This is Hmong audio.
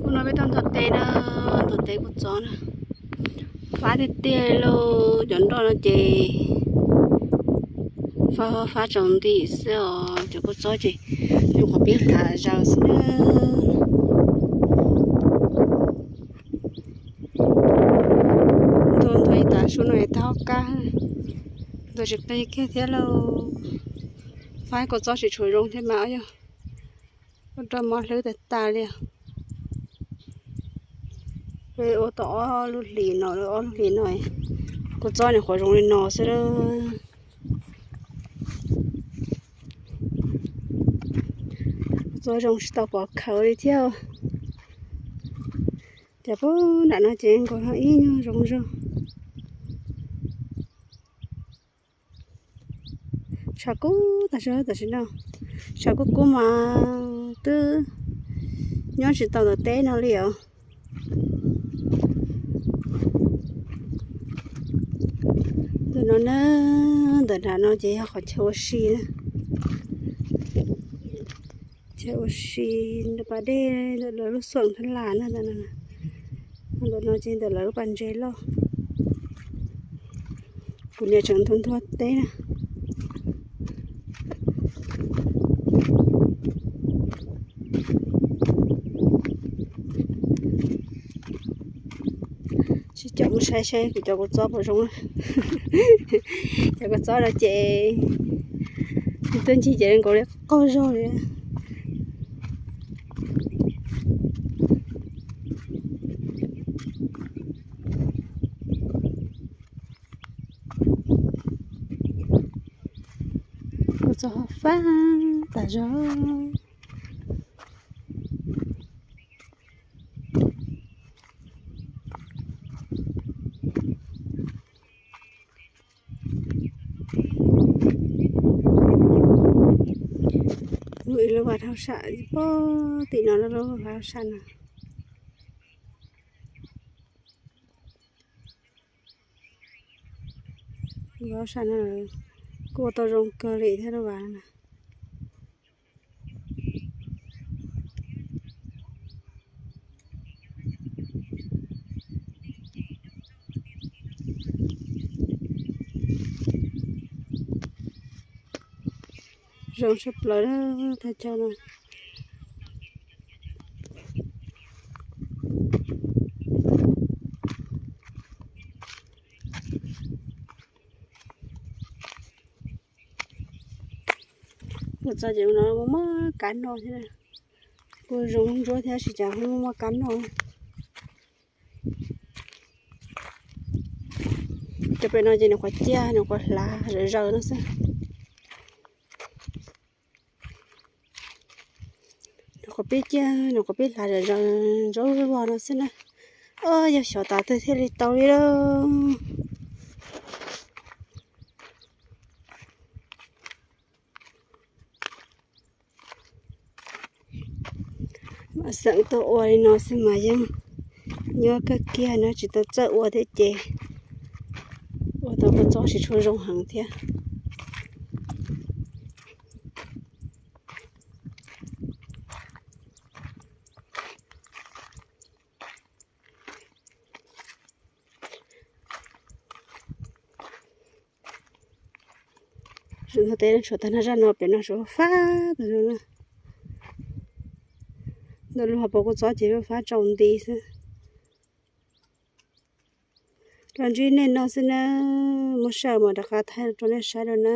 Hnub no peb tuaj nthua teb na, nthua teb kua txob na. Fab tiag tiag lauj, cov nroj no ces fab fab tsaus nti xwb os, cov kua txob ces zoo qhov peb hlav zaws xwb na. Nthua nthua ib tag su no es tag ob kab, nthua tsis qi kiag thiab lauj. Fab kua txob tsis tshua zoo thiab mas yog ua rau mob hlwb tas tas li os. Peb ua tau ob lub hlis no, ob lub hlis no kua txob nws qhuav zoo li no xwb. Kua txob zoo tsis tau pom khaws li thiab. Ces puag nram no ces nkaus ib nyuag zoo zog. Tshav kub tag zog tam sim no, tshav kub kub mas twb nyob tsis tau ntawm teb no li os. Ntawm no na, ntawm nram no ces yog qhov chaw ua si na. Chaw ua si ntawm pas dej, ntawm lawv lub xeem Thab Las na, ntawm no ces ntawm lawv lub pas ntses loj. Kuv niam tseem nthua nthua teb na. Sib caum mus saib saib kuv cov kua txob puas zoo. Cov kua txob no ces tuaj ncig ces nkaus li qaug zog li. Kua txob fab tas zog. Lub ib lub vaj hauj sam pog tim no, lub vaj hauj sam no. Vaj hauj sam no kuj ua tau zoo kawg li thiab lub vaj no. Zoo sab plaws thaj chaw no. Kua txob ces no muaj muaj kab noj thiab. Kuj zoo ntsuab thiab, tab sis cas muaj muaj kab noj. Cov pem no ces nws qhuav ciaj, nws qhuav hlav zawv zaws no xwb. Nws qhuav pib ciaj, nws qhuav pib hlav zawv zaws ntsuab vog no xwb na. Yog xyov tas twg thiaj li tau li lauj. Mam xeem tuaj ua li no xwb mas yeej nyob kawg kiag no, tsis tau txawj ua thiab ces ua tau kua txob tsis tshua zoo heev thiab. Teb tshuav tag no, zaj no pem no tsuas fab tas zog na. Ntawm lub hauv paus kua txob ces fab tsaus nti xwb. Los ntsib nej no xwb na, muab saib mas rov qab thaij rau nej saib dua na.